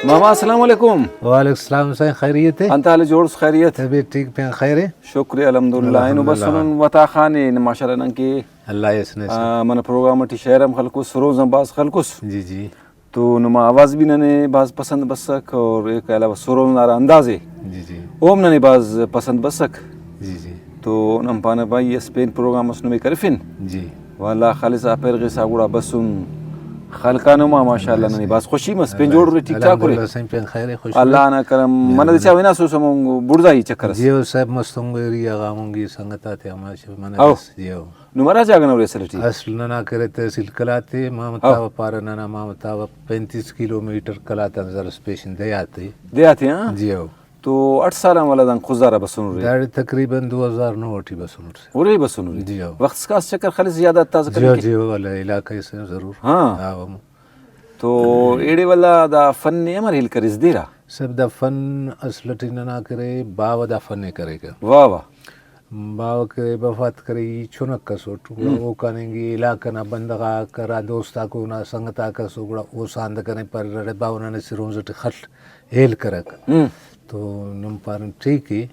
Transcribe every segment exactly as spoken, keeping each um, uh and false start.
ماما، السلام علیکم۔ وعلیکم السلام سائیں، خیریت ہے؟ انت حال، جوڑ اس، خیریت؟ طبیعت ٹھیک پین خیر ہے؟ شکر الحمدللہ۔ اینو بس الحمدللہ۔ نن وطا خان اے، ماشاءاللہ نن کہ اللہ یس نس۔ آ، منہ پروگرام ٹی شعر ہم خلکوس، سرونز ہم بھاز خلکوس۔ جی جی۔ تو نما آواز بھی ننے بھاز پسند بسک اور ایک علاوہ سرونز نا ہرا انداز اے، جی جی۔ اوہم ننے بھاز پسند بسک۔ جی جی۔ تو نن پانہ بھائی اس پین پروگرام اس نمے کرفن۔ جی۔ واللہ خالص آ پرغسا گڑا بسن خلکا نما، ماشاءاللہ ننے بھاز خوشی مس، پین جوڑ ارے، ٹھیک ٹھاک ارے۔ الحمدللہ سائیں پین خیر اے، خوش ارے۔ اللہ نا کرم۔ منہ دے چاوہ ہناسس ہمو بڑزائی چکر اس۔ جی او صاحب، مست انگو ایریا غا ہمو گی سنگت آتے ہم اچھے منہ۔ او۔ دس، جی او۔ نمرہ جاگہ نا ارے اصل ٹی؟ اصل ننا کرے تحصیل قلات اے، محمد او۔ تاوہ پارہ ننا، محمد تاوہ پینتیس کلومیٹر قلات آن زرس پیشن دیہات اے۔ دیہات اے، ہاں؟ جی او۔ تو اٹ سال آن ولدا دانگ خضدار آ بسونرے؟ داڑے تقریباً دو ہزار نو ٹی بسونٹ سے۔ ارے بسونرے؟ جی او۔ وخت اسکا اس چکر خلس یادات تازہ جی او، کننگ کہ؟ جی او، ولدا علاقہ سے ضرور۔ ہاں۔ ہاں، ہم۔ تو ایڑے ولدا دا فن ءِ امر ہیل کریس دیرا؟ صاحب، دا فن اصل ٹی ننا کرے، باوہ دا فن ءِ کریکہ۔ واہ واہ۔ باوہ کرے، وفات کرے، ای چنک ئسٹ، گڑا ہم۔ اوکان اینگے علاقہ نا بندغ آک ہرا دوست آک اونا سنگت آک ئسر، گڑا او ساندہ کنے پاریر، اڑے باوہ ننے سرونز ٹی خل ہیل کرک۔ ہم۔ تو نم پارن ٹھیک ءِ۔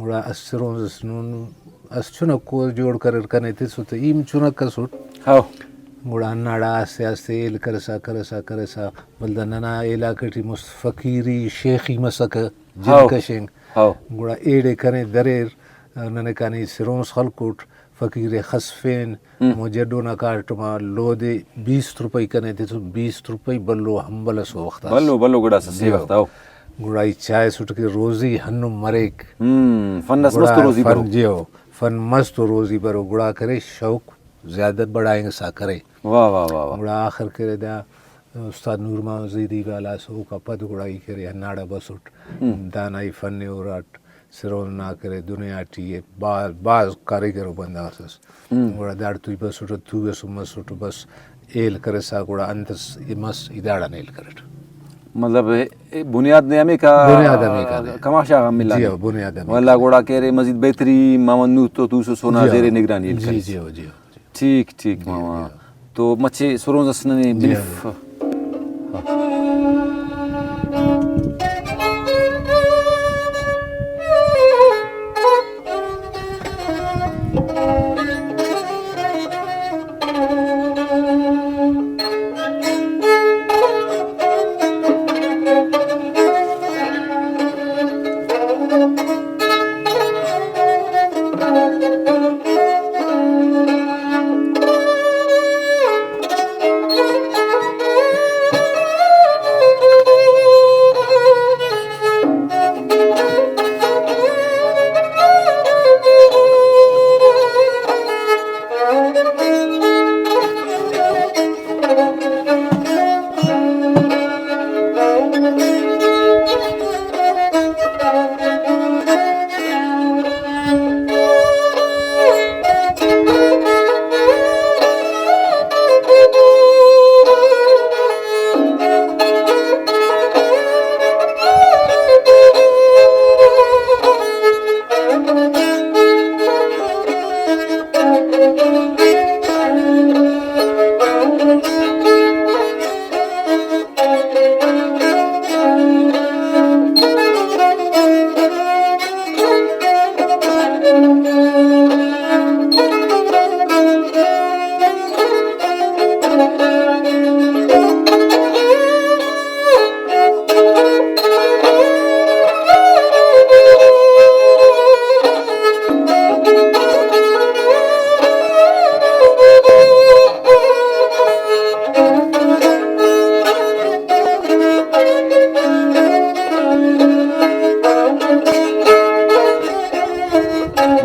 گڑا اسہ سرونز اس نون اس چنکو جوڑ کریر کنے تسر تہ ای ہم چنک ئسٹ۔ ہاو۔ گڑا ہنداڑا آستے آستے ہیل کرسا، کرسا، کرسا، ولدا ننا علاقہ ٹی مست فقیری شیخی مسکہ، جن ہاو۔ کشنگ۔ ہاو۔ گڑا ایڑے کنے دریر، ننے کنے ای سرونز خلکوٹ، فقیر ءِ خسفین، ہم۔ ہمو جڈو نا کاٹم آ لودے بیست روپئی کنے تسر، بیست روپئی بھلو ہمبل ئس او وخت آ۔ بھلو، بھلو گڑاس اسے جی۔ وخت آ، او۔ گڑا ای چائسٹ کہ روزی ہندن مریک۔ ہم، فن اس گڑا مست روزی فن برو۔ جی او، فن مست روزی برو۔ گڑا کرے شوق زیادہ بڑھائنگسا کرے۔ واہ، واہ، واہ، واہ۔ گڑا آخر کرے دا استاد نور محمد زیدی والا ئس، اوکا پد گڑا ای کرے ہنداڑا بسٹ۔ ہم۔ دانا ای فن ءِ اراٹ۔ سرونز نا کرے دنیا ٹی ءِ بھاز، بھاز کاریگر ءُ بندغ اس ئس۔ ہم۔ گڑا داڑتو ای بسٹ، تو ئسر مسٹ بس ہیل کرسا گڑا انت ئس ای مس ای داڑان ہیل کریٹ۔ مطلب، اے، اے بنیاد نے ہمیکا بنیاد ہمیکا نے۔ کماش آغا ملا جی نے۔ ہاں، بنیاد ہمیکا ولدا نے۔ گڑا کہ ارے مزید بہتری محمد نور تو توسس اونا جی ہاں۔ زیر نگرانی ہیل جی، کریس۔ جی ہاں، جی ہاں۔ ٹھیک، ٹھیک جی، ماما۔ جی۔ تو مچے سرونز اس ننے جی۔ بنف۔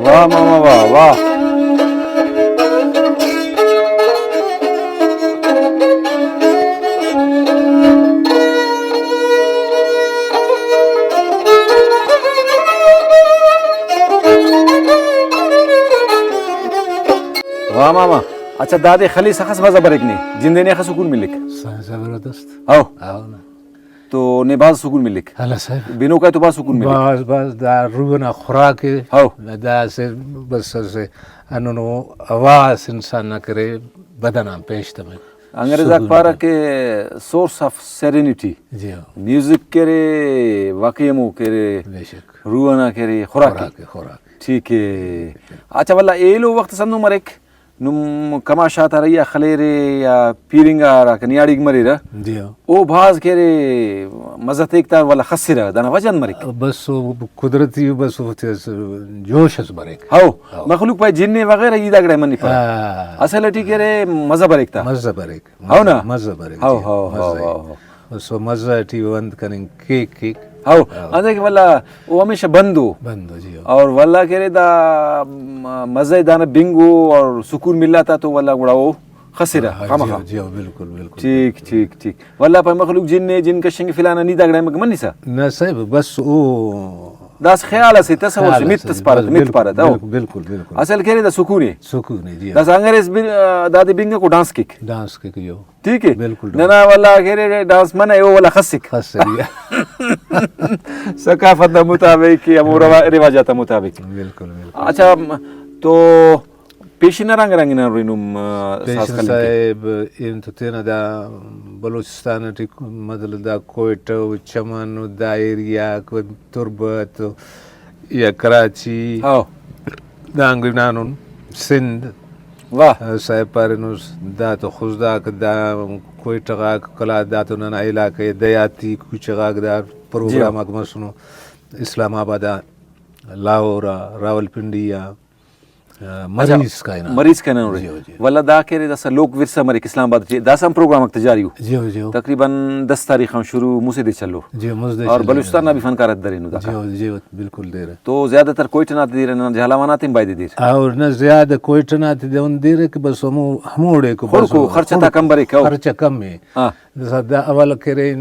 واہ ماما واہ، واہ۔ واہ ماما۔ اچھا، دادے خلیس اخس مزہ بریک نے، جندے نے اخس سکون ملک۔ سائیں زبردست۔ ہاؤ۔ ہاؤ نا۔ تو نے بھاز سکون ملک۔ اللہ صاحب۔ بنوکا تو بھاز سکون ملک۔ بھاز، بھاز، دا روح نا خوراک ءِ۔ ہاؤ۔ دا اسہ، بس اسہ ہندنو ہوا اس انسان نا کرے بدن آن پیش تمک۔ انگریز آک سکون پارہ ٹی۔ کہ سورس آف سیرینٹی۔ جی ہاں۔ میوزک کہ ارے، واقعی ہمو کہ ارے، بے شک۔ روح ئنا کہ ارے خوراک ءِ۔ خوراک ءِ، خوراک ءِ۔ ٹھیک ءِ۔ اچھا، ولدا ایلو وخت اس ہندن مریک، نم کماش آتا رہی آ خلیرے یا پیرنگا ہراکہ نیاڑیک مریرہ، جی ہاں۔ او بھاز کہ ارے مزہ تیک تا، ولدا خسرہ، دانا وجہ انت مریک؟ بس او قدرتی، بس او تیس جوش اس بریک۔ ہو، ہو۔ مخلوق پائے جن ءِ وغیرہ ای دا گڑا منی پارہ۔ ہاں۔ اصل ٹی کہ ارے مزہ بریک تا۔ مزہ بریک۔ ہو نا؟ مزہ بریک، ہو، جی، ہو، مزہ ہو، ءِ۔ ہو، ہو۔ بس او مزہ ٹی او انت کننگ کیک، کیک۔ ہو، ہو۔ انتئے کہ ولدا او ہمیشہ بند او۔ بند او، جی، ہو۔ اور ولدا کہ ارے دا م-، مزہ ءِ دانا بنگ او اور سکون ملا تا تو ولدا گڑا او خسرہ، ہاں، خامخا۔ جی، جی، بالکل، بالکل، ٹھیک، بالکل۔ ٹھیک، ٹھیک۔ ولدا پائے مخلوق جن ءِ، جن کشنگ فلانا، نی دا گڑا منسا؟ نہ صاحب، بس او داسہ خیال اسے، تصور خیال سے، مت اسے، اس پارہ، بس مت بالکل، پارہ تا، ہو۔ بالکل، بالکل، بالکل۔ اصل کہ ارے دا سکون ءِ۔ سکون ءِ، جی۔ داسہ انگریز بن-، دادے بنگک و ڈانس کیک۔ ڈانس کیک، جی۔ ٹھیک ءِ؟ بالکل۔ ننا ولدا کہ ارے ڈانس منہ، او ولدا خسک۔ خسک، جی۔ ثقافت نا مطابق کہ ہمو روا-، رواجات نا مطابق۔ بالکل، بالکل۔ اچھا، م-، تو پیشن نا رنگ رنگ نا ہرنم، آ، پیشن ساز خلنگ کے؟ صاحب، ایم تو تینا دا بلوچستان ٹی، مطلب دا کوئٹہ و چمن و دا ایریا، تربت و یا کراچی، ہاں۔ دانگ نانن سندھ۔ واہ۔ صاحب پارینس، دا تو خضداک، دا کوئٹہ غاک، قلات، دا تو ننا علاقہ ءِ، دیہاتی کوچہ غاک دا پروگرام جی۔ آک مسنو۔ اسلام آباد آ، لاہور آ، راولپنڈی آ، آ، اچھا، مریض کائنا۔ مریض کائنا ہُرے۔ جی، جی۔ ولدا دا کہ ارے داسہ لوک ورثہ مریک اسلام آباد ٹی، داسہ ہم پروگرام آک تجاری ءُ۔ جی، جی۔ تقریباً دس تاریخ آن شروع مسہ دے چلو۔ جی، مسہ دے اور چلو۔ بلوچستان نا بھی فنکار آتے درینو داکا۔ جی، جی، بالکل دیر۔ تو زیادہ تر کوئٹہ نا تے دیر، ننا جھالاوان آتے ہم بایدے دیر۔ اور نہ زیادہ کوئٹہ نا تے دہن دیر کہ بس ہمو، ہموڑے کو بس خڑکو، خرچہ تا کم بریک، ہو۔ خرچہ کم ہے۔ ہاں۔ داسہ دا اول کرے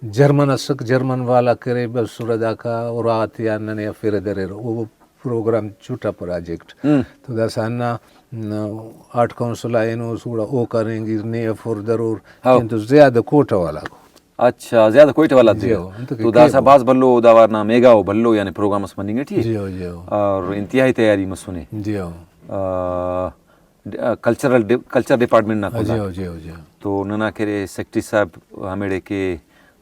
جرمن اسک، جرمن والا کرے بس سورہ داکا اور آتے آن ننے افیرہ دریر۔ او پروگرام چھوٹا پروجیکٹ۔ ہم۔ تو داسہ ہندا، م، آرٹ کونسل آ ہنوس، گڑا او کرینگیر، نے افور درور، ہاؤ۔ کن تو زیادہ کوئٹہ والا کو۔ اچھا، زیادہ کوئٹہ والا جی دیر۔ ہاؤ، انت کہ تو داسہ کیبو۔ بھاز بھلو دا وار نا میگا و بھلو یعنی پروگرام اس مننگ ٹی۔ جی ہاؤ، جی ہاؤ۔ اور انتہائی تیاری مسنے۔ جی ہاؤ۔ آ، ڈ-، آ، کلچرل ڈ-، کلچر ڈپارٹمنٹ نا جی کنڈا۔ ہاؤ، جی ہاؤ، جی ہاؤ۔ تو ننا کہ ارے سیکرٹری صاحب ہمیڑے کہ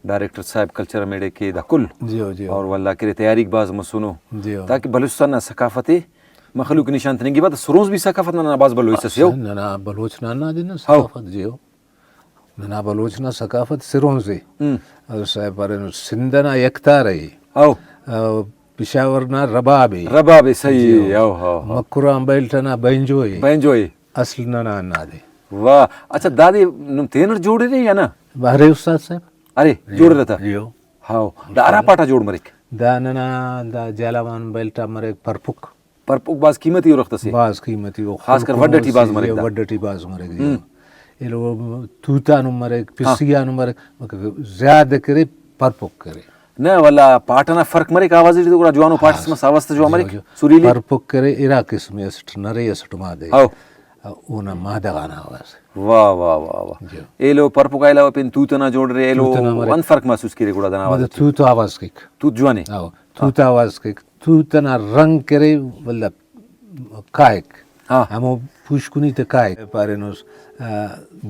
ڈائریکٹر صاحب کلچر ہمیڑے کہ دا کل۔ جی ہو، جی ہو۔ اور ولدا کہ ارے تیاریک بھاز مسنو۔ جی ہو۔ تاکہ بلوچستان نا ثقافت ءِ مخلوق نشان تننگے۔ بعد سرونز بھی ثقافت نا ننا بھاز بھلو حصہ سے ہو۔ ننا بلوچ نا نا دے نا ہو۔ ثقافت جی ہو۔ ننا بلوچ نا ثقافت سرونز ءِ۔ ہم۔ اور صاحب پارینو سندھ نا یکتار ءِ۔ ہو۔ آ، پشاور نا رباب ءِ۔ رباب ءِ، صحیح جی ءِ، ہو۔ ہو، ہو، ہو۔ مکران بیلٹ نا بینجو ءِ۔ بینجو ءِ۔ اصل ننا ہندا دے۔ واہ، اچھا، دادے نم تینٹ جوڑرے یا نہ؟ ارے استاد صاحب۔ ارے، جی۔ جوڑرہ تہ؟ جی ہو۔ ہاؤ، دا ہرا پاٹا جوڑ مریک؟ دا ننا دا جھالاوان بیلٹ آ مریک پرپک۔ پرپک بھاز قیمتی ہرک تہ سے۔ بھاز قیمتی او، خاص کر خلکو وڈھ ٹی بھاز سے مریک دا۔ وڈھ ٹی بھاز مریک جی۔ ہم۔ ایلو توت آنو مریک، ہاں۔ پسی آنو مریک، مطلب زیادہ کرے پرپک کرے۔ نہ، ولا پاٹ ئنا فرق مریک، آواز ٹی تو گڑا جوانو پاٹ ہاں۔ اس مس، آواز تہ جوان جی، مریک، جی۔ سریلی۔ پرپک کرے، ارا قسم ئے اسٹ، نرے اسٹ مادہ ئے۔ ہاؤ۔ اونا مادہ غانا آواز۔ واہ، واہ، واہ، واہ۔ جی۔ ایلو پرپک آ علاوہ پین توت ئنا جوڑ ارے، ایلو توت ئنا مریک۔ انت فرق محسوس کیرے گڑا دانا آواز مطلب ٹی؟ توت آواز کیک۔ توت جوان اے۔ ہاؤ، توت ہاں۔ آواز کیک۔ توت ئنا رنگ کرے، ولدا کائک۔ ہاں۔ ہمو پوشکنی تے کائک۔ پارینس، آ،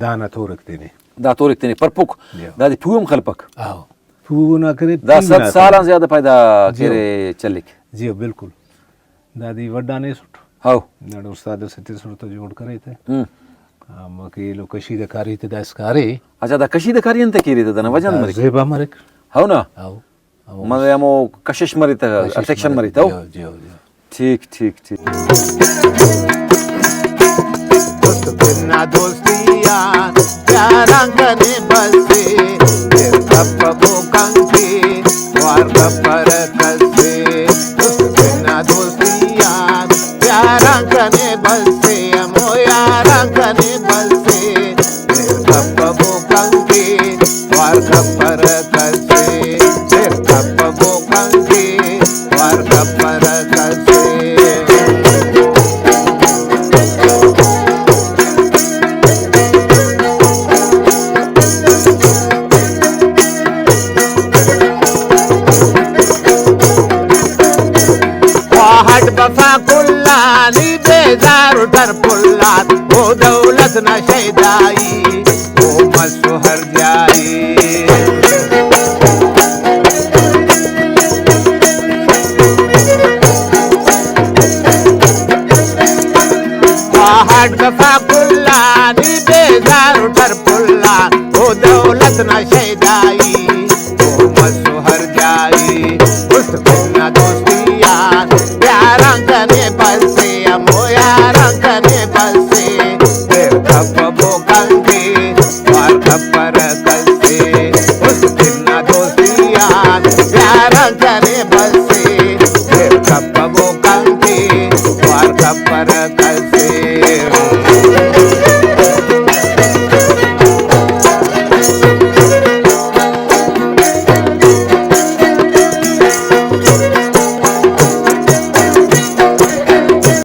دانا تورک تینے۔ دا تورک تینے، پرپک۔ جی۔ دادے پو ہم خلپک۔ ہاؤ۔ پو نا کرے، دا پین صد نا سال کرے۔ آن زیادہ پیدا جی۔ کرے چلیک۔ جی، بالکل۔ دادے وڈ آن ایسٹ۔ ہاؤ۔ داڑے استاد اسے تسٹ تو جوڑ کرے تے۔ ہم۔ آ، باقی ایلو کشیدہ کاری تے داسکا ارے۔ اچھا، دا کشیدہ کاری انت کیرے تے دانا وجہ انت دا مریک؟ زیبا مریک۔ ہاؤ نا؟ ہاؤ۔ ہمو مطلب ہمو کشش مرے تہ، کشش اٹریکشن مرے۔ مرے تہ، او۔ جی، جی، جی۔ ٹھیک، ٹھیک، ٹھیک۔ دوست پن نا دوستی آ پیاراں کنے بسے، دیر کپبو کنکے، وار کپرہ کسے۔ دوست پن نا دوستی آ پیاراں کنے بسے، ہمو یاراں کنے بسے۔ دیر کپبو کنکے، وار کپرہ کسے۔ دیر کپبو کنکے، وار کپرہ کسے۔ خواہٹ بفا کلانی، بیزار در پلات، او دولت نا شیدائی۔ نا شیدا